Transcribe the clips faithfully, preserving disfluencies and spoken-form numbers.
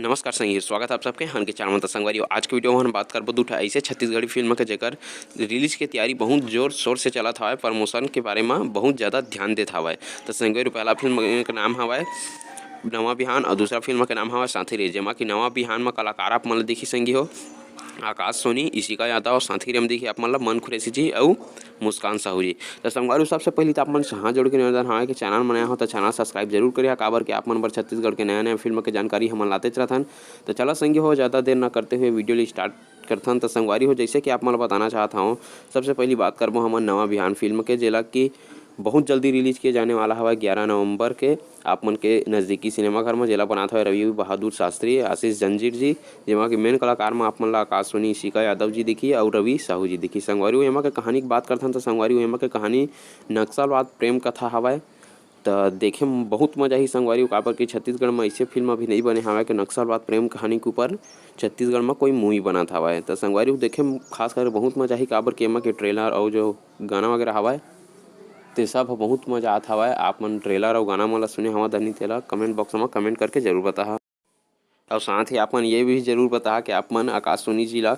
नमस्कार संगवारी, स्वागत है आप सबके हमन के चैनल में। तो संगवारी, आज के वीडियो में हम बात करबो दू ठा ऐसे छत्तीसगढ़ी फिल्म के, जेकर रिलीज के तैयारी बहुत जोर शोर से चलत हवय, प्रमोशन के बारे में बहुत ज़्यादा ध्यान देत हवय। तो संगवारी, पहला फिल्म के नाम हवय नवा बिहान और दूसरा फिल्म के नाम हवय साथी रे, जेमा कि नवा बिहान में कलाकार आप मन ल दिखही संगी हो, आकाश सोनी, इशिका यादव, साथी रे में दिखही आप मन ल मन खुरेशी जी अउ मुस्कान साहू जी। तो संगवारी, सबसे पहली तो आप मन से हाथ जोड़ के निवेदन हवय कि चैनल में नया हो तो चैनल सब्सक्राइब जरूर करिहा, काबर कि आप मन बर छत्तीसगढ़ के नया नया फिल्म के जानकारी हमन लातेच रहथन। तो चला संगी हो, ज़्यादा देर ना करते हुए वीडियो ल स्टार्ट करथन। तो संगवारी हो, जैसे कि आप मन ल बताना चाहत हवं, सबसे पहली बात करबो हमन नवा बिहान फिल्म के, जेला कि बहुत जल्दी रिलीज किए जाने वाला हवय ग्यारह नवंबर के आप मन के नज़दीकी सिनेमाघर में, जेला बनात हवय रवि बहादुर शास्त्री, आशीष जंजीर जी, जेमा कि मेन कलाकार में आप मन ला आकाश सोनी, इशिका यादव जी दिखही अउ रवि साहू जी दिखही। संगवारी हो, एमा के कहानी के बात करथन तो संगवारी हो, एमा के कहानी नक्सलवाद प्रेम कथा हवय। त देखे म बहुत मजा आही संगवारी हो, काबर कि छत्तीसगढ़ म अइसे फिल्म अभी नइ बने हवय कि नक्सलवाद प्रेम कहानी के ऊपर छत्तीसगढ़ म कोई मूवी बनत हवय। त संगवारी हो, देखे म खास करके बहुत मजा आही, काबर कि एमा के ट्रेलर अउ जो गाना वगैरह हवय, ते सब ह बहुत मजा आत हवय। आप मन ट्रेलर अउ गाना मन ल सुने हवय धनी, तेला कमेंट बॉक्स म कमेंट करके जरूर बताहा। अउ साथ ही आप मन ये भी जरूर बताहा कि आप मन आकाश सोनी जी ला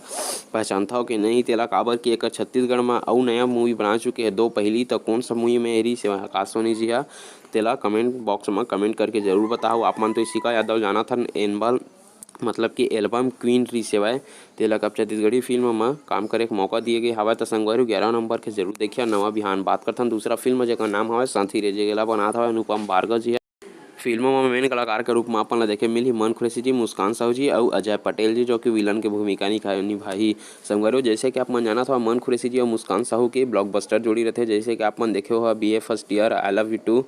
पहचानथव कि नहीं तेला, काबर कि एकर छत्तीसगढ़ म अउ नया मूवी बना चुके हे दो पहिली, त कौन सा मूवी में रहिस हे आकाश सोनी जी हा, तेला कमेंट बॉक्स म कमेंट करके जरूर बताहू। आप मन तो इशिका यादव जानत हन, एनबल मतलब कि एल्बम क्वीन रहिस हवय, तेला कब छत्तीसगढ़ी फिल्म म काम करे के मौका दिए गए हवय। त संगवारी हो, ग्यारह नवंबर के जरूर देखिया नवा बिहान। बात करथन दूसरा फिल्म, जेकर नाम हवय साथी रे, जेला बनात हवय अनुपम भार्गव जी ह। फिल्म म मेन कलाकार के रूप म अपन ला देखे मिलही मन खुरेशी जी, मुस्कान साहू जी अउ अजय पटेल जी, जो कि विलन के भूमिका निभा-, निभाही। संगवारी हो, जैसे कि आप मन जानत हव, मन खुरेशी जी अउ मुस्कान साहू के ब्लॉकबस्टर जोड़ी रथे, जैसे कि आप मन देखे हो B A first year, I love you too,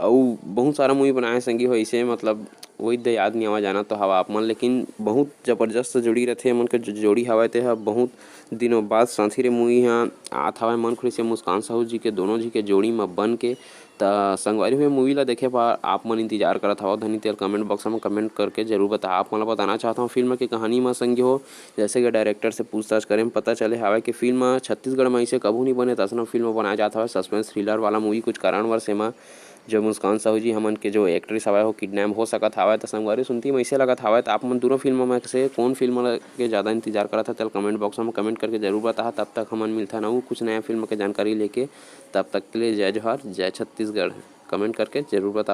अउ बहुत सारा मूवी बनाए संगी हो, इसे मतलब वही दे याद नहीं आवा, जाना तो हवा आप मन, लेकिन बहुत जबरदस्त जोड़ी रथे। एमन के जो जोड़ी हवय, ते ह बहुत दिनों बाद साथी रे मूवी ह आत हवय मन खुरेशी मुस्कान साहू जी के, दोनों जी के जोड़ी म बन के। त संगवारी हो, ये मूवी ला देखे बर आप मन इंतजार करत हवव धनी, तेल कमेंट बॉक्स म कमेंट करके जरूर बताहा। आप मन ला बताना चाहत हव, फिल्म के कहानी म संगी हो, जैसे कि डायरेक्टर से पूछताछ करे म पता चले हवय कि फिल्म छत्तीसगढ़ म अइसे कभू नहीं बने, त अइसना फिल्म बनाए जात हवय, सस्पेंस थ्रिलर वाला मूवी। कुछ कारणवश एमा जो मुस्कान साहू जी हमन के जो एक्ट्रेस हवय, वो किडनैप हो सकत हवय। त संगवारी, सुनती म अइसे लगत हवय, त आप मन दूनों फिल्म म से कौन फिल्म ला के ज़्यादा इंतजार करत हव, तेल कमेंट बॉक्स म कमेंट करके जरूर बताहा। तब तक हमन मिलथन अउ कुछ नया फिल्म के जानकारी लेके। तब तक के लिए जय जोहार, जय छत्तीसगढ़। कमेंट करके जरूर बतावा।